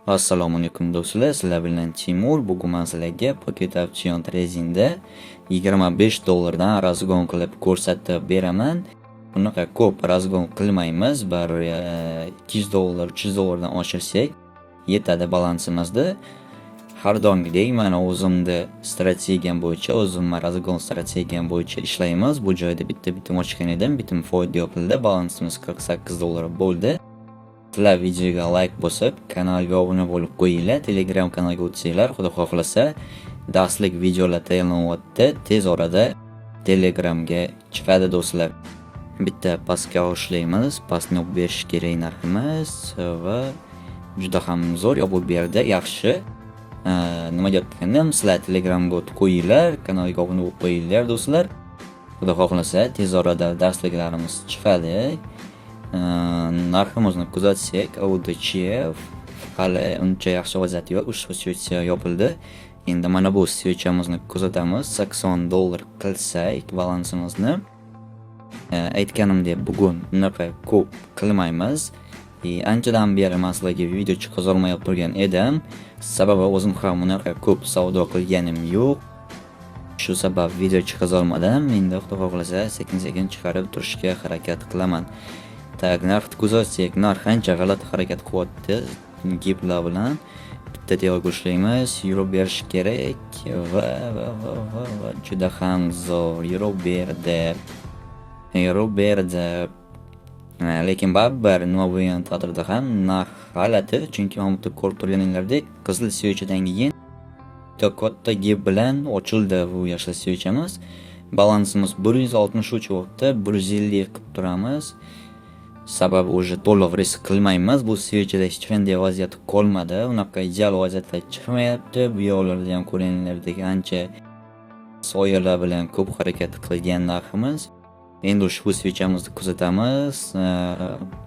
Assalomu alaykum, do'stlar, sizlar bilan Timur. Bugun men sizlarga Pocket Option Tradingda 25 dollardan разгон qilib ko'rsatib beraman. Bunaqa ko'p разгон qilmaymiz, bir 200 dollar, 300 dollardan oshirsak yetadi balansimizda. Har doimgidek mana o'zimni strategiyam bo'yicha, o'zimni разгон strategiyam bo'yicha ishlaymiz. Bu joyda bitta bitim ochgan edim, bitim foyda yopildi, balansimiz 48 dollar bo'ldi. Sizlar videoga like bosib, kanalga obuna bo'lib qo'yinglar, Telegram kanalga o'tsanglar, Xudo xohlasa, darslik videolar tayyorlanyapti. Tez orada Telegramga chiqadi, do'stlar. Bitta pastga ushlaymiz, pastni olib berish kerak narximiz va juda ham zo'r yopib berdi, yaxshi. Nima deyotgandim, sizlar Telegramga o'tib qo'yinglar, kanalga obuna bo'lib qo'yinglar, do'stlar. Xudo xohlasa, tez orada darsliklarimiz chiqadi. Narximizni kuzatsak, AUDCHF hali uncha yaxshi vaziyat yo'q, ushbu свеча yopildi. Endi mana bu свеча mizni kuzatamiz. 80 dollar qilsak balansimizni. Aytganimdek, bugun unaqa ko'p qilmaymiz. Anchadan beri man sizlarga video chiqazolmay turgan edim. Sababi o'zim ham unaqa ko'p savdo qilganim yo'q. Shu sabab video chiqazolmadim. Endi, Xudo xohlasa, sekin-sekin chiqarib turishga harakat qilaman. Так, narxni kuzatsak, narx ancha g'alati harakat qilyapti gaplar bilan. Bitta tevaga ushlaymiz, yurib berish kerak va juda ham zo'r yurib berdi. Yurib berdi. Lekin baribir nima bo'lgan taqdirda ham narx g'alati, chunki mana bu yerda ko'rib turganinglardek, qizil свеча dan keyin juda katta gap bilan ochildi bu yashil свеча miz. Balansimiz 163 bo'libdi, 150 qilib turamiz. Sababi уже to'liq risk qilmaymiz. Bu свеча da hech qanday vaziyat qolmadi. Unaqa ideal vaziyatlar chiqmayapti. Bu yoqlarda ham ko'rganinglardek, ancha soyalar bilan ko'p harakat qilgan narximiz. Endi ushbu свеча mizni kuzatamiz.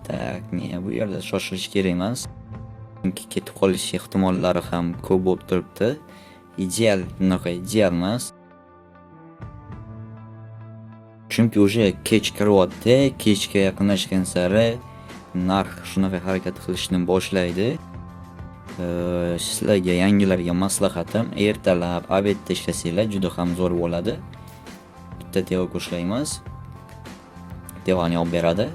Так, не, bu yerda shoshilish kerak emas. Chunki ketib qolish ehtimollari ham ko'p bo'lib turibdi. Ideal, unaqa ideal emas. Chunki уже kech kiryapti, kechga yaqinlashgan sari narx shunaqa harakat qilishni boshlaydi. Sizlarga, yangilarga maslahatim, ertalab, обед da ishlasanglar juda ham zo'r bo'ladi. Bitta teva ushlaymiz. Tevani olib beradi.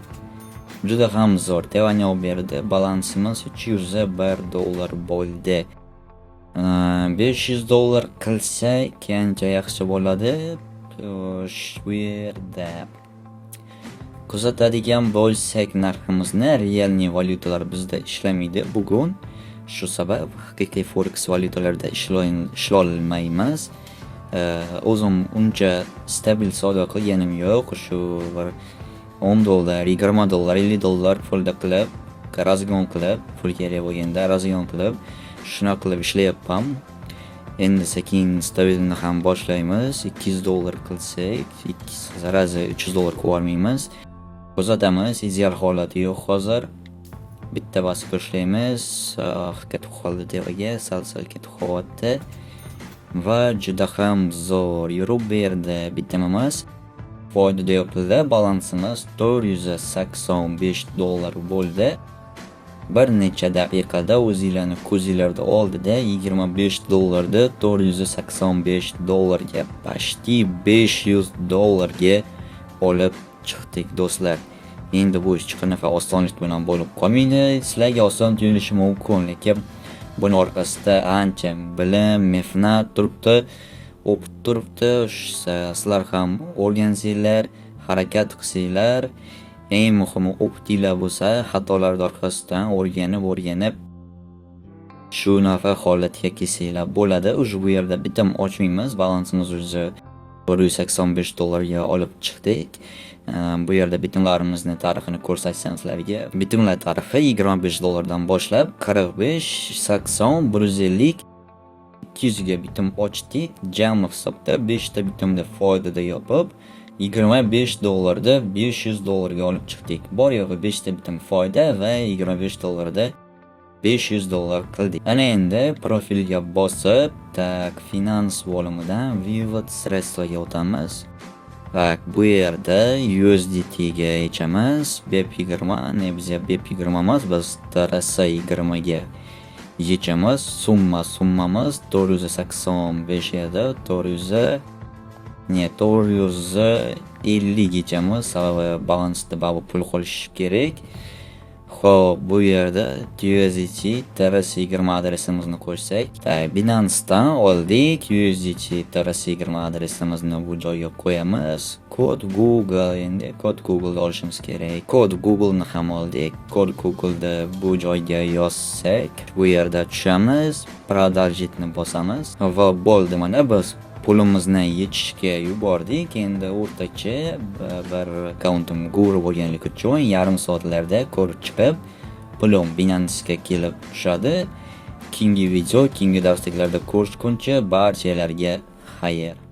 Juda ham zo'r tevani olib berdi. Balansimiz 301 dollar bo'ldi. 500 dollar qilsak ancha yaxshi bo'ladi. Xo'sh, bu yerda kuzatadigan bo'lsak narximizni, реальный valyutalar bizda ishlamaydi bugun. Shu sabab haqiqiy forex valyutalarda ishlolmaymiz. O'zim uncha stabil savdo qilganim yo'q. Shu bir 10 dollar, 20 dollar, 50 dollar foyda qilib, разгон qilib, pul kerak bo'lganda разгон qilib, shunaqa qilib ishlayapman. Endi sekin stabilni ham boshlaymiz. 200 dollar qilsak, сразу 300 dollar qilib yubormaymiz. Kuzatamiz, ideal holati yo'q hozir. Bitta bosib ushlaymiz. Ah, ketib qoldi tevaga, sal-sal ketib qolyapti. Va juda ham zo'r yurib berdi. Bitta emas. Foydada yopildi. Balansimiz 485 dollar bo'ldi. Bir necha daqiqada o'zinglarni ko'zinglarda oldida 25 dollarda 485 dollarga, почти 500 dollarga olib chiqdik, do'stlar. Endi bu hech qanaqa osonlik bilan bo'lib qolmaydi. Sizlarga oson tuyulishi mumkin, lekin buni orqasida ancha bilim, mehnat turibdi, опыт turibdi. Sizlar ham o'rgansanglar, harakat qilsanglar, eng muhimi опыт inglar bo'lsa, xatolarni orqasidan o'rganib, o'rganib shunaqa holatga kelsanglar bo'ladi. Уже bu yerda bitim ochmaymiz. Balansimiz уже 185 dollarga olib chiqdik. Bu yerda bitimlarimizni tarixini ko'rsatsam sizlarga. Bitimlar tarixi 25 dollardan boshlab 45, 80, 150, 200 ga bitim ochdik. Jami hisobda 5 ta bitimda foydada yopib, 25 dollarda 500 dollarga olib chiqdik. Bor yo'g'i 5 ta bitim foyda va 25 dollarda 500 dollar qildik. Ana endi profilga bosib, так, finans bo'limidan вывод средства ga o'tamiz. Так, bu yerda USDT ga yechamiz. BEP20, не, bizga BEP20 emas, biz TRC20 ga. Yechamiz. Summamiz 485 edi. 400, не, 450 yechamiz, sababi balansda baribir pul qolishi kerak. Xo'p, bu yerda USDT TRC20 adresimizni qo'shsak, Binance'dan oldik. USDT TRC20 adresimizni bu joyga qo'yamiz. Kod Google, endi kod Google'ni olishimiz kerak. Kod Google'ni ham oldik. Kod Google'ni bu joyga yozsak, bu yerda tushamiz, продолжить ni bosamiz va bo'ldi, mana biz pulimizni yechishga yubordik. Endi o'rtacha bir akkauntim guru bo'lganligi uchun yarim soatlarda ko'rib chiqib, pulim Binance'ga kelib tushadi. Keyingi video, keyingi darsliklarda ko'rishguncha barchalarga xayr.